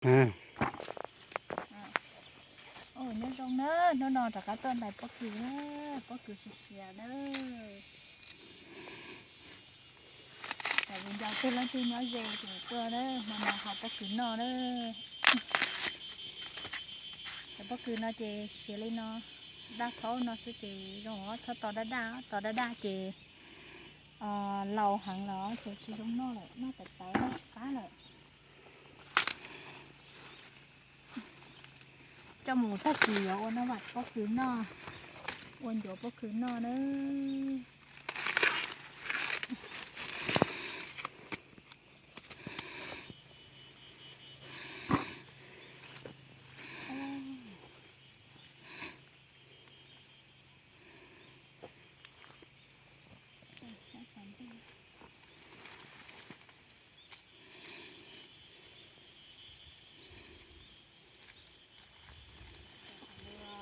Nyob zoo na, hnub no rov qab tuaj ntais pob kws na, pob kws siav siav na. Tam vim nco tej leej twg nyob ze ces tuaj na, hmo no haus pob kws noj na. Cov pob kws no ces siav li no, daj thaub no xwb ces zoo, txhob tos daj daj, tos daj daj ces laus heev los ces tsis zoo noj lawm, noj tawv tawv noj tsis qab lawm. Coj mus tag kis yuav ua noj vam pob kws noj, ua ncuav pob kws noj na.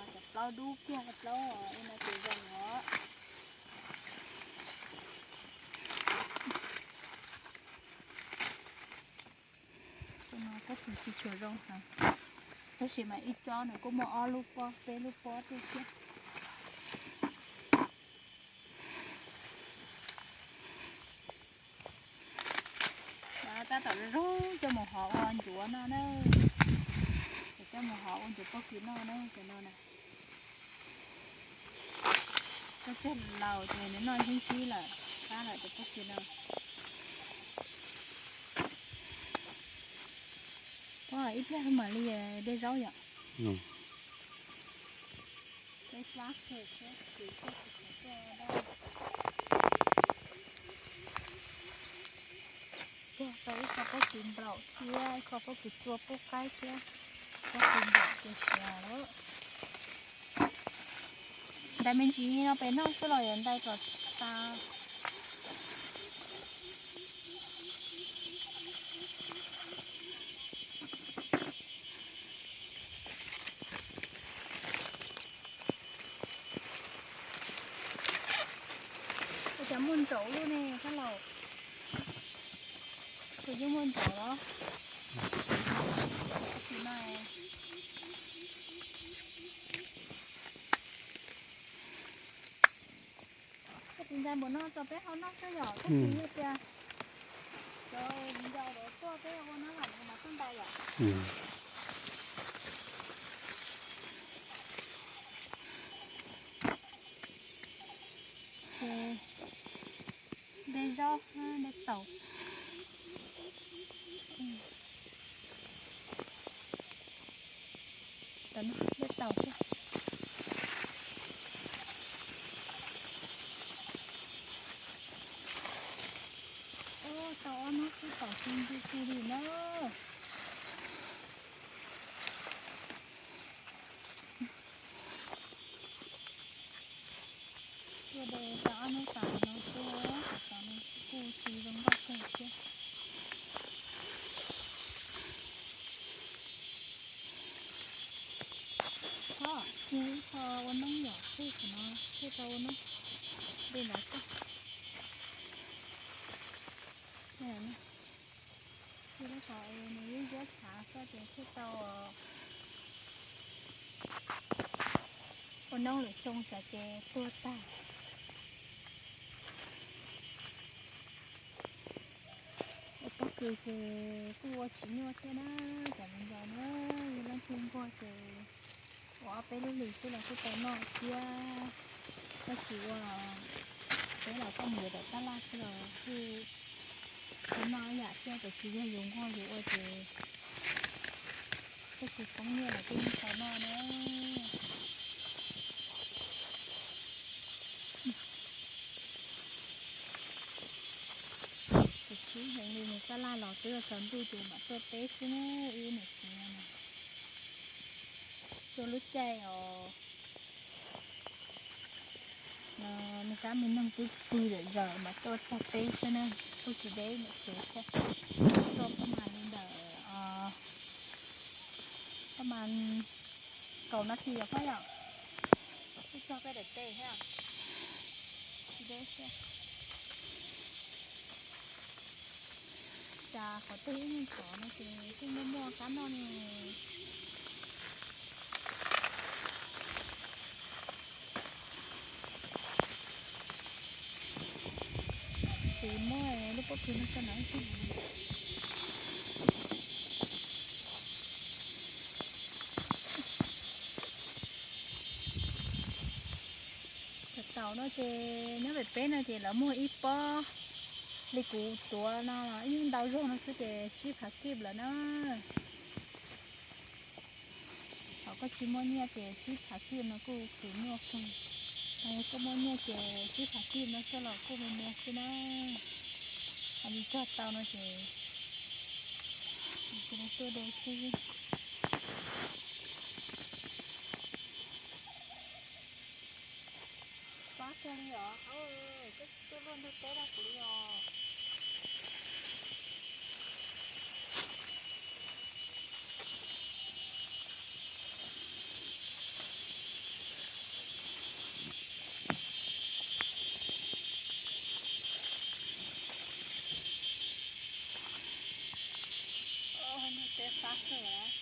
Cov plaub dub kiag, plaub no ces zoo os. Tus no pob kws tsis tshua zoo heev, tab sis mas ib tsob nws kuj muaj ob lub pob peb lub pob tiag tiag. Tab tom zoo coj mus hov ua ncuav noj na, coj mus hov ua ncuav pob kws noj na, cov no na. Koj tseg laus ces nws noj xib xib lawm, qab lawm cov pob kws no. Ib pliag mam li de zaub yom. Cog tau ib qho pob kws nplaum thiab ib qho pob kws tsua pub qaib thiab, pob kws nplaum ces siav lawm. Ntais me ntsis no pem noj xwb los yuav ntais kom tas. Ua cas muaj ntsaum lub ne Thaj Laus? Tus yeej muaj ntsaum los? Tab sis no, koj tsis ntais npaum no tso peb hau noj xwb yom, tab sis yog tias cov viv ncaus lawv tuaj peb ua noj vam mas tuaj ntais yom. Ces de zaub, de taum. De taum xwb. Ua tau ob hnub xwb taum ci ntxi ci li na. Tuaj de tau ob hnub tas no xwb, tas no kuj tsis zoo nkauj kawg thiab. Txhob, ib qho ua noob yom, tej qhov no thiaj tau ua noob. De ntawd xwb. Tej qhov nws yeej ziab tshav xwb ces thiaj tau ua noob lwm xyoo tsam ces tuag tag. Ua pob kws ces kuj ua tsis nyuaj thiab na, cov viv ncaus na, yog leej twg nquag ces ua ob peb lub hlis xwb los kuj tau noj thiab. Tab sis ua peb los koj mus yuav tom tab laj xwb los kuj tau noj ib yam thiab, tiam sis yog yus nquag yus ua ces koj tsis poob nyiaj los kuj yeej tau noj na. Tus txib heev li, nws tab laj los twb tsaus ntuj ces mam tuaj peb xwb na, ib niam txiv no. Tuaj lub caij os, nws kab me neeg twb pw zom zaws mas tuaj txog peb xwb na, kuj tsis deb niam tsev thiab. Tuaj pab mas li ntawm, pab mas kaum nas this yom Phaj yom, twb txog peb daim teb thiab, tsis deb thiab. Cas qhov twg ib nyuag tod no ces kuj muaj muaj qab noj ne. Ces muab lub pob kws no rau nram ib tug. Cov taum no ces nyob pem peb no ces lawv muag ib pob li kuv tuav no los ib ntau zog no xwb ces tsib phav kib lawm na. Thaum koj tsis muaj nyiaj ces tsib phav kib no kuj khwv nyuaj kawg. Yog koj muaj nyiaj ces tsib phav kib no xwb los kuj me me xwb na. Yog li cog tau no ces tuaj de xwb. Pab kiag li os, koj tuaj luaj ntug teb rau kuv li os. Ntug teb qab kawg.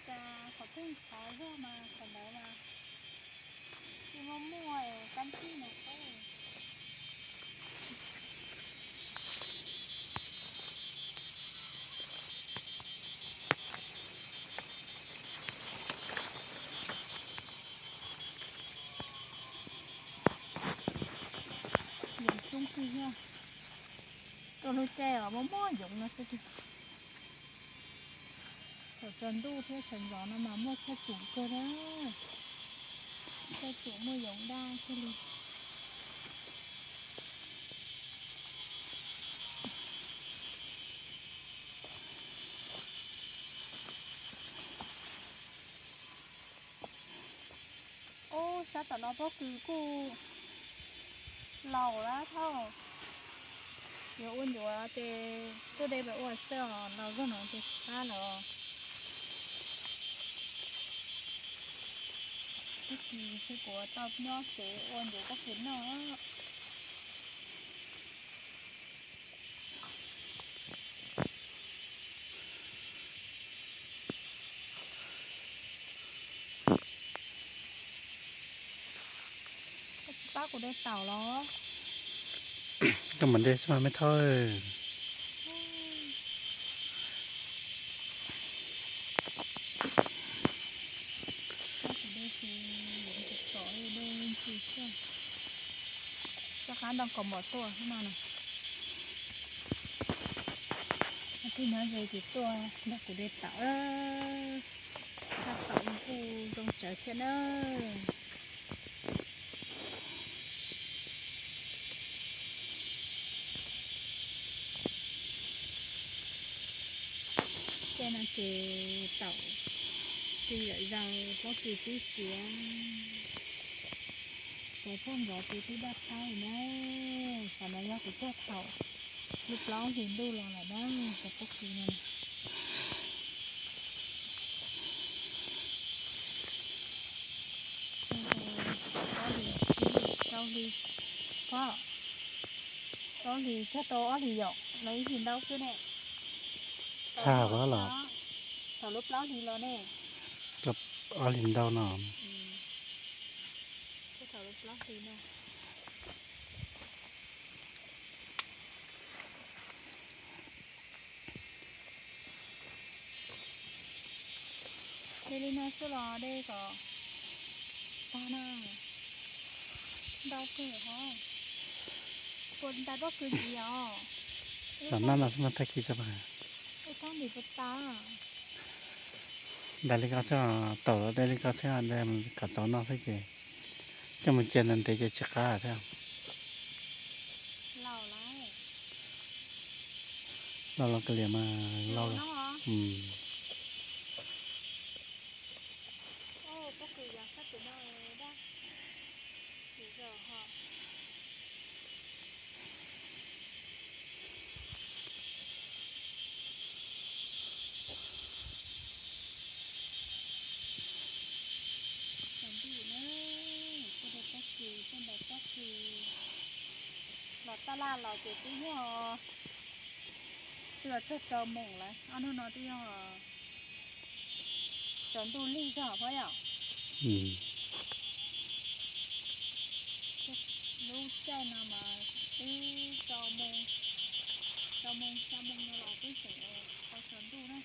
Cas qhov pheej qhov zog mas qhov ntawd mas tsis muaj muaj kab ntsig no. Yoov coob kawg yog, tuaj lub caij os muaj muaj yoov no xwb tiag. Thaum tsaus ntuj thiab sawv ntxov no mas muaj tshuaj tsum kawg na, tshuaj tsum muaj yoov daj kawg li. Ub, sab tom no pob kws kuj laus lawm thiab. Yuav ua ncuav ces tuaj de pem ua xwb os, laus zog no ces tsis qab lawm. Ib chim xwb kuv tau nyob tsev ua ncuav pob kws noj. Koj tsis pab kuv de taum los? Koj mam de xwb mas me thawj. Pab kuv de ces yuav tsis txom li de ntsis xwb. Rov qab nrog kaus mom tuaj no na. Tus nyob ze ces tuaj nrog kuv de taum. Cog taum kuj zoo tsawv thiab na. Tej no ces taum txi lawm zaus pob kws tib siav. Cov pob nrov ces twb daj qab li na. Qhov no yog kuv cog thaum lub plaub hlis ntuj los lawm na, cov pob kws no. Plaub hlis, rau hlis, pob, plaub hlis cog tau ob hlis yom, los ib hlis ntau xwb ne. Tshaj pob los. Thaum lub plaub hlis los ne. Ob hlis ntau no. Thaum lub plaub hlis no. De li no xwb los de kom tag na. Ntau kawg hov. Puas ntais pob kws ntxiv os? Los noj no xwb mas tag kis tso mas. Ej, thaub ntim puas tas? Ntais li ko xwb, taum los de li ko xwb, de kom txaus noj xwb ces coj mus cia ntev ntev ces tsis qab thiab. Laus los kav liam mas laus. Tsis los taj laj los ces twb yog twb los txog rau moos lawm, ob hnub no twb yog tsaus ntuj lig zog pob yom. Lub caij no mas twb rau moos, rau moos xya moos no los twb tseem tau tsaus ntuj na.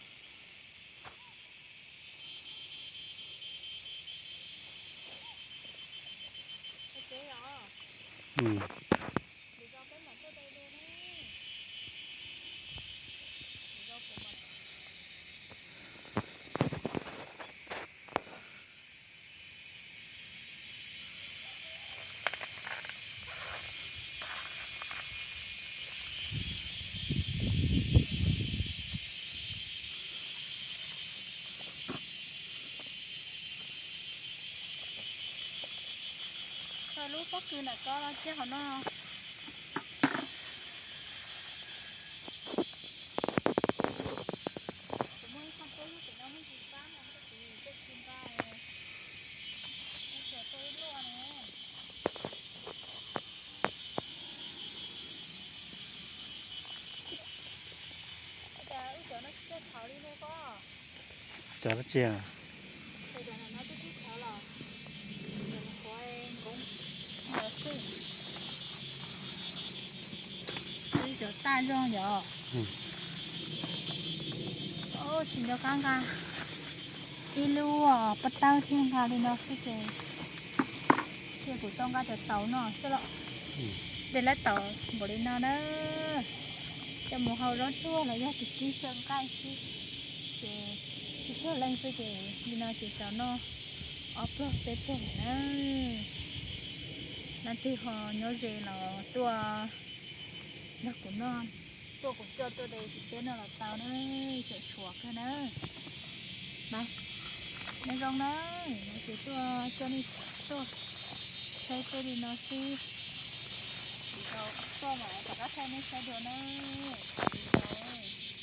Thaum lub pob kws ntawm ko los cia hauv no. Kuv muaj ib qho peb lub pem no muaj tsis pab no, kuv tej tsis nqa, muab tuaj ib luaj ne. Cas wb cov no tsis tshauv li ne koj? Cov dab tsi? Ib cov taj zog yog tsis nco qab nqa ib lub pob tawb thiab nqa li no xwb ces thiaj kuv tau nqa cov tauv no xwb los. Tej lab tauv npaum li no na, coj mus hau zaub tsuag los yog tus kib xyaw nqaij xwb. Ces tsis tshua leej xwb ces li no ces xaus noj ob pluag peb pluag na. Leej twg ho nyob ze los tuaj nrog kuv noj, tuaj kuv coj tuaj de tim teb no los tau na, tseem tshuav kawg na. Mas nyob zoo na, no ces tuaj coj nej tuaj saib tej li no xwb. Tsis tau tuaj mas rov qab thaij nej saib dua na. Tsis tau.